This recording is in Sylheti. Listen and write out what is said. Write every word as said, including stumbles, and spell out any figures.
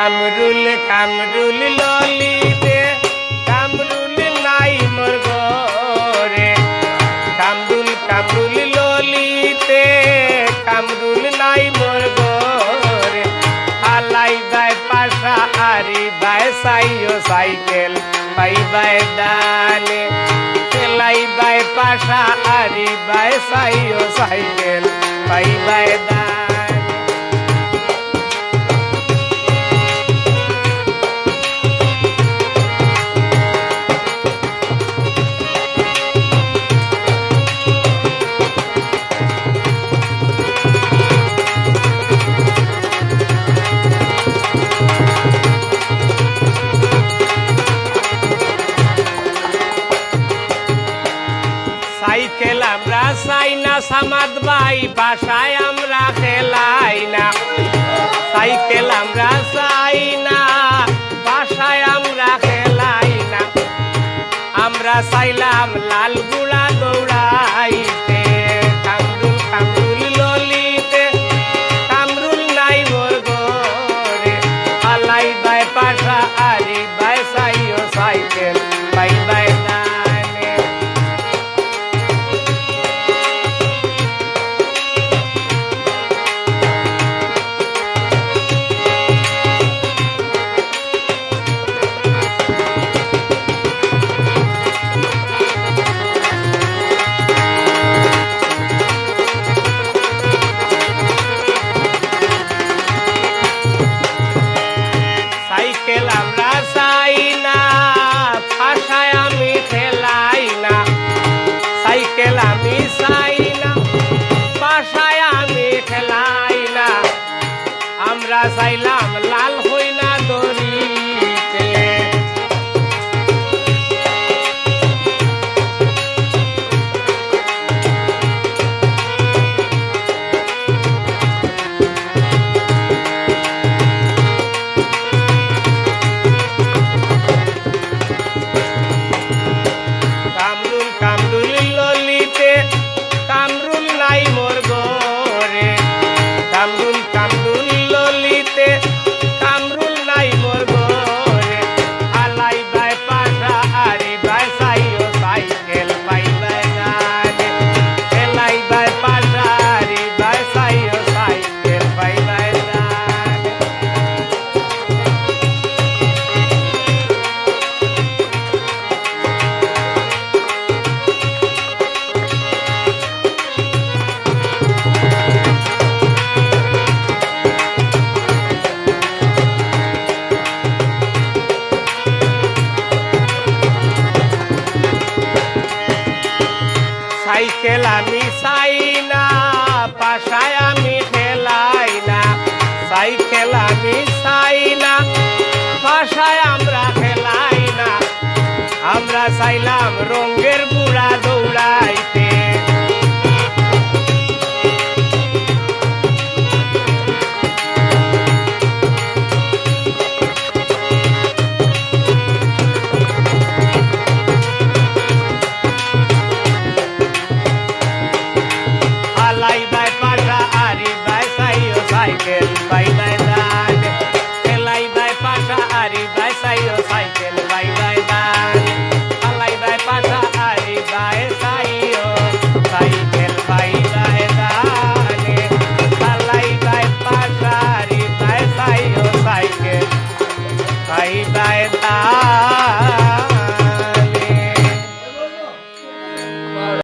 কামরুল কামরুল ললিতে, কামরুল নাই মোর ঘরে। কামরুল কামরুল ললিতে, কামরুল নাই মোর ঘরে। আলাই বায় পাশা আরি বায় চাইও সাইকেল পাইবায় দানে। সেলাই বায় পাশা আরি বায় চাইও সাইকেল পাইবায় দানে। সাইকেল আমরা চাই না, সামাদ বায় পাশায় আমরা খেলাই না। সাইকেল আমরা চাই না, পাশায় আমরা খেলাই না। আমরা চাইলাম লাল ঘোড়া দৌড়াইতে। কামরুল কামরুল ললিতে, কামরুল নাই মোর ঘরে। আলাই বায় পাশা আরি বায় চাইও সাইকেল পাইবায় দানে। সাইকেল আমরা চাই না, পাশায় আমি খেলাই না। সাইকেল আমি চাই না, পাশায় আমি খেলাই না। আমরা চাইলাম লাল হইনা দড়িতে। কামরুল কামরুল ললিতে, কামরুল নাই মোর ঘরে। কামরুল কামরুল ললিতে, কামরুল নাই মোর ঘরে। আলাই বায় পাশা আরি বায় চাইও সাইকেল পাইবায় দানে। এলাই বায় পাশা আরি বায় চাইও সাইকেল পাইবায় দানে। সাইকেল আমি চাই না, পাশায় আমি খেলাই না। সাইকেল আমি চাই না, পাশায় আমরা খেলাই না। আমরা চাইলাম রঙের ঘোড়া দৌড়াইতে। আলাই বায় পাশা আরি বায় চাইও সাইকেল পাইবায় দানে। এলাই বায় পাশা আরি বায় চাইও সাইকেল পাইবায় দানে। আলাই বায় পাশা আরি বায় চাইও সাইকেল পাইবায় দানে। আলাই বায় পাশা আরি বায় চাইও সাইকেল পাইবায় দানে।